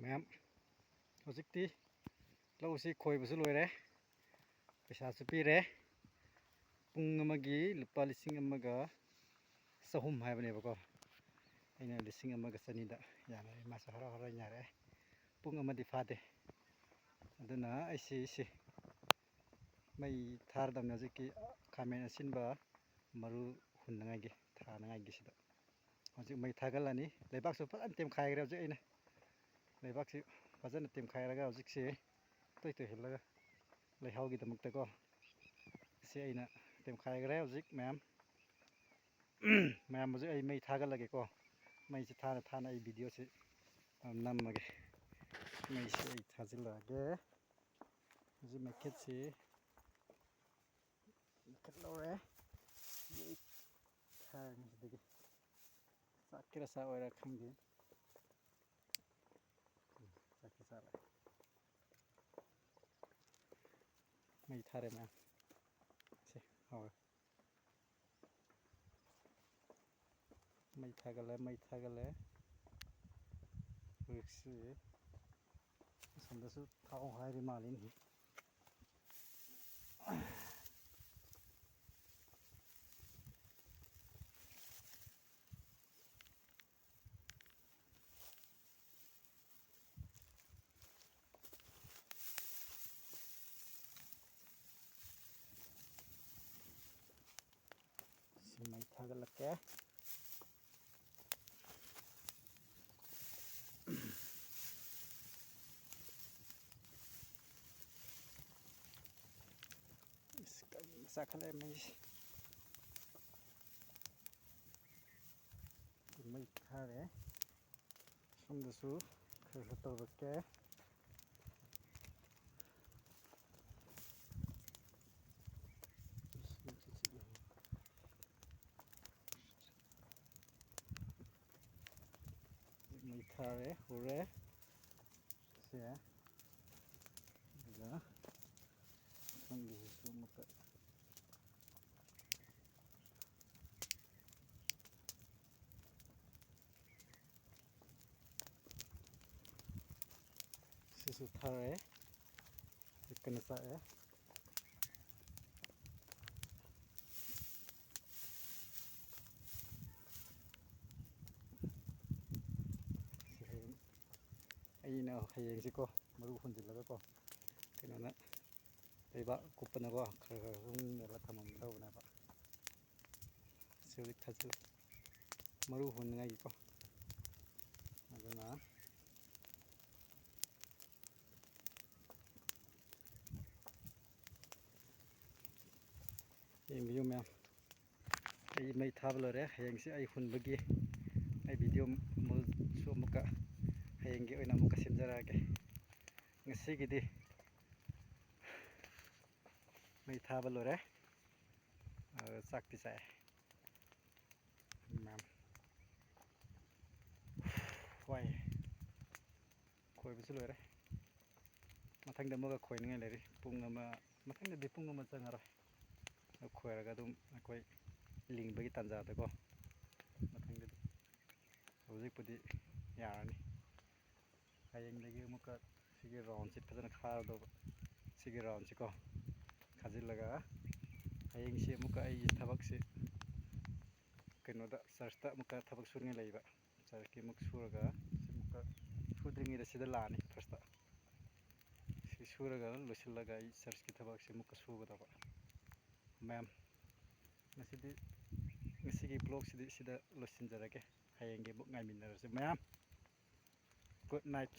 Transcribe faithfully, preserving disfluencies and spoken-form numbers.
ꯃꯌꯥꯝ, ꯍꯧꯖꯤꯛꯇꯤ ꯂꯧꯁꯤ ꯈꯣꯏꯕꯁꯨ ꯂꯣꯏꯔꯦ, ꯄꯩꯁꯥꯁꯨ ꯄꯤꯔꯦ꯫ ꯄꯨꯡ ꯑꯃꯒꯤ ꯂꯨꯄꯥ ꯂꯤꯁꯤꯡ ꯑꯃꯒ ꯆꯍꯨꯝ ꯍꯥꯏꯕꯅꯦꯕꯀꯣ꯫ ꯑꯩꯅ ꯂꯤꯁꯤꯡ ꯑꯃꯒ ꯆꯅꯤꯗ ꯌꯥꯅꯔꯦ꯫ ꯃꯥꯁꯨ ꯍꯔꯥꯎ ꯍꯔꯥꯎ ꯌꯥꯔꯛꯑꯦ꯫ ꯄꯨꯡ ꯑꯃꯗꯤ ꯐꯥꯗꯦ꯫ ꯑꯗꯨꯅ ꯑꯩꯁꯤ ꯁꯤ ꯃꯩ ꯊꯥꯔꯗꯕꯅꯤ ꯍꯧꯖꯤꯛꯀꯤ ꯈꯥꯃꯦꯟ ꯑꯁꯤꯟꯕ ꯃꯔꯨ ꯍꯨꯟꯅꯉꯥꯏꯒꯤ, ꯊꯥꯅꯉꯥꯏꯒꯤꯁꯤꯗ꯫ ꯍꯧꯖꯤꯛ ꯃꯩ ꯊꯥꯒꯠꯂꯅꯤ꯫ ꯂꯩꯕꯥꯛꯁꯨ ꯐꯖꯅ ꯇꯦꯝꯈꯥꯏꯈ꯭ꯔꯦ ꯍꯧꯖꯤꯛ ꯑꯩꯅ꯫ ꯂꯩꯕꯥꯛꯁꯤ ꯐꯖꯅ ꯇꯦꯝꯈꯥꯏꯔꯒ ꯍꯧꯖꯤꯛꯁꯤ ꯇꯣꯏ ꯇꯣꯏꯍꯜꯂꯒ ꯂꯩꯍꯥꯎꯒꯤꯗꯃꯛꯇꯀꯣ꯫ ꯁꯤ ꯑꯩꯅ ꯇꯦꯝꯈꯥꯏꯈ꯭ꯔꯦ ꯍꯧꯖꯤꯛ ꯃꯌꯥꯝ꯫ ꯃꯌꯥꯝ ꯍꯧꯖꯤꯛ ꯑꯩ ꯃꯩ ꯊꯥꯒꯠꯂꯒꯦꯀꯣ꯫ ꯃꯩꯁꯤ ꯊꯥꯅ ꯊꯥꯅ ꯑꯩ ꯚꯤꯗꯤꯑꯣꯁꯤ ꯅꯝꯃꯒꯦ꯫ ꯃꯩꯁꯤ ꯑꯩ ꯊꯥꯖꯤꯜꯂꯛꯑꯒꯦ꯫ ꯍꯧꯖꯤꯛ ꯃꯩꯈꯦꯠꯁꯤ ꯃꯨꯊꯠꯂꯧꯔꯦ꯫ ꯃꯩ ꯊꯥꯔꯅꯤ ꯁꯤꯗꯒꯤ꯫ ꯆꯥꯛꯀꯦꯔꯥ ꯆꯥꯛꯑꯣꯏꯔꯥ ꯈꯪꯗꯦ꯫ ꯎꯝ, ꯆꯥꯛꯇꯤ ꯆꯥꯔꯦ꯫ ꯃꯩ ꯊꯥꯔꯦ ꯃꯌꯥꯝ꯫ ꯁꯦ, ꯍꯧꯔꯦ꯫ ꯃꯩ ꯊꯥꯒꯠꯂꯦ, ꯃꯩ ꯊꯥꯒꯠꯂꯦ꯫ ꯍꯧꯖꯤꯛꯁꯤ ꯑꯁꯣꯝꯗꯁꯨ ꯊꯥꯎ ꯍꯥꯏꯔꯤ ꯃꯥꯜꯂꯤꯅꯦ꯫ ꯁꯤ ꯃꯩ ꯊꯥꯒꯠꯂꯛꯀꯦ꯫ ꯏꯁ, ꯀꯟꯅ ꯆꯥꯈꯠꯂꯛꯑꯦ ꯃꯩꯁꯦ꯫ ꯃꯩ ꯊꯥꯔꯦ꯫ ꯁꯣꯝꯗꯁꯨ ꯈꯔ ꯈꯔ ꯇꯧꯔꯛꯀꯦ꯫ ꯃꯩ ꯊꯥꯔꯦ, ꯍꯧꯔꯦ꯫ ꯁꯦ꯫ ꯑꯗꯨꯒ ꯁꯣꯝꯒꯤꯁꯤꯁꯨ ꯑꯃꯨꯛꯀ ꯁꯨ ꯊꯥꯔꯦ꯫ ꯄꯤꯛꯀꯅ ꯆꯥꯛꯑꯦ꯫ ꯁꯤ ꯍꯌꯦꯡ, ꯑꯩꯅ ꯍꯌꯦꯡꯁꯤꯀꯣ, ꯃꯔꯨ ꯍꯨꯟꯖꯤꯜꯂꯒꯀꯣ, ꯀꯩꯅꯣꯅ, ꯂꯩꯕꯥꯛ ꯀꯨꯞꯄꯅꯀꯣ, ꯈꯔ ꯈꯔ ꯁꯨꯝ ꯃꯦꯜꯂ ꯊꯝꯃꯝꯒꯗꯧꯕꯅꯦꯕ꯫ ꯁꯤ ꯍꯧꯖꯤꯛ ꯊꯥꯖꯤꯜ-, ꯃꯔꯨ ꯍꯨꯟꯅꯤꯡꯉꯥꯏꯒꯤꯀꯣ꯫ ꯑꯗꯨꯅ ꯌꯦꯡꯕꯤꯌꯨ ꯃꯌꯥꯝ, ꯑꯩ ꯃꯩ ꯊꯥꯕ ꯂꯣꯏꯔꯦ꯫ ꯍꯌꯦꯡꯁꯦ ꯑꯩ ꯍꯨꯟꯕꯒꯤ ꯑꯩ ꯚꯤꯗꯤꯑꯣ ꯃꯨꯜꯁꯨ ꯑꯃꯨꯛꯀ ꯍꯌꯦꯡꯒꯤ ꯑꯣꯏꯅ ꯑꯃꯨꯛꯀ ꯁꯦꯝꯖꯔꯛꯑꯒꯦ꯫ ꯉꯁꯤꯒꯤꯗꯤ ꯃꯩ ꯊꯥꯕ ꯂꯣꯏꯔꯦ꯫ ꯑ, ꯆꯥꯛꯇꯤ ꯆꯥꯛꯑꯦ꯫ ꯃꯌꯥꯝ꯫ ꯋꯥꯏ꯫ ꯈꯣꯏꯕꯁꯨ ꯂꯣꯏꯔꯦ꯫ ꯃꯊꯪꯗ ꯑꯃꯒ ꯈꯣꯏꯅꯤꯡꯉꯥꯏ ꯂꯩꯔꯤ꯫ ꯄꯨꯡ ꯑꯃ, ꯃꯊꯪꯗꯗꯤ ꯄꯨꯡ ꯑꯃ ꯆꯪꯉꯔꯣꯏ꯫ ꯑꯗꯨ ꯈꯣꯏꯔꯒ ꯑꯗꯨꯝ ꯑꯩꯈꯣꯏ ꯂꯤꯡꯕꯒꯤ ꯇꯥꯟꯖꯥꯗꯀꯣ꯫ ꯃꯊꯪꯗꯗꯤ꯫ ꯍꯧꯖꯤꯛꯄꯨꯗꯤ ꯌꯥꯔꯅꯤ꯫ ꯍꯌꯦꯡꯗꯒꯤ ꯑꯃꯨꯛꯀ ꯁꯤꯒꯤ ꯔꯥꯎꯟꯁꯤ ꯐꯖꯅ ꯈꯥꯔꯗꯧꯕ꯫ ꯁꯤꯒꯤ ꯔꯥꯎꯟꯁꯤꯀꯣ꯫ ꯈꯥꯖꯤꯜꯂꯒ ꯍꯌꯦꯡꯁꯤ ꯑꯃꯨꯛꯀ ꯑꯩꯒꯤ ꯊꯕꯛꯁꯤ ꯀꯩꯅꯣꯗ, ꯆꯔꯆꯇ ꯑꯃꯨꯛꯀ ꯊꯕꯛ ꯁꯨꯅꯤꯡꯉꯥꯏ ꯂꯩꯕ꯫ ꯆꯔꯆꯀꯤ ꯑꯃꯨꯛ ꯁꯨꯔꯒ, ꯁꯤ ꯑꯃꯨꯛꯀ ꯁꯨꯗ꯭ꯔꯤꯉꯩꯗ ꯁꯤꯗ ꯂꯥꯛꯑꯅꯤ ꯐꯥꯔꯁꯇ꯫ ꯁꯤ ꯁꯨꯔꯒ ꯂꯣꯏꯁꯤꯜꯂꯒ ꯑꯩ ꯆꯔꯆꯀꯤ ꯊꯕꯛꯁꯤ ꯑꯃꯨꯛꯀ ꯁꯨꯒꯗꯕ꯫ ꯃꯌꯥꯝ, ꯉꯁꯤꯗꯤ, ꯉꯁꯤꯒꯤ ꯕ꯭ꯂꯣꯒꯁꯤꯗꯤ ꯁꯤꯗ ꯂꯣꯏꯁꯤꯟꯖꯔꯒꯦ꯫ ꯍꯌꯦꯡꯒꯤ ꯑꯃꯨꯛ ꯉꯥꯏꯃꯤꯟꯅꯔꯁꯤ ꯃꯌꯥꯝ꯫ Good night꯫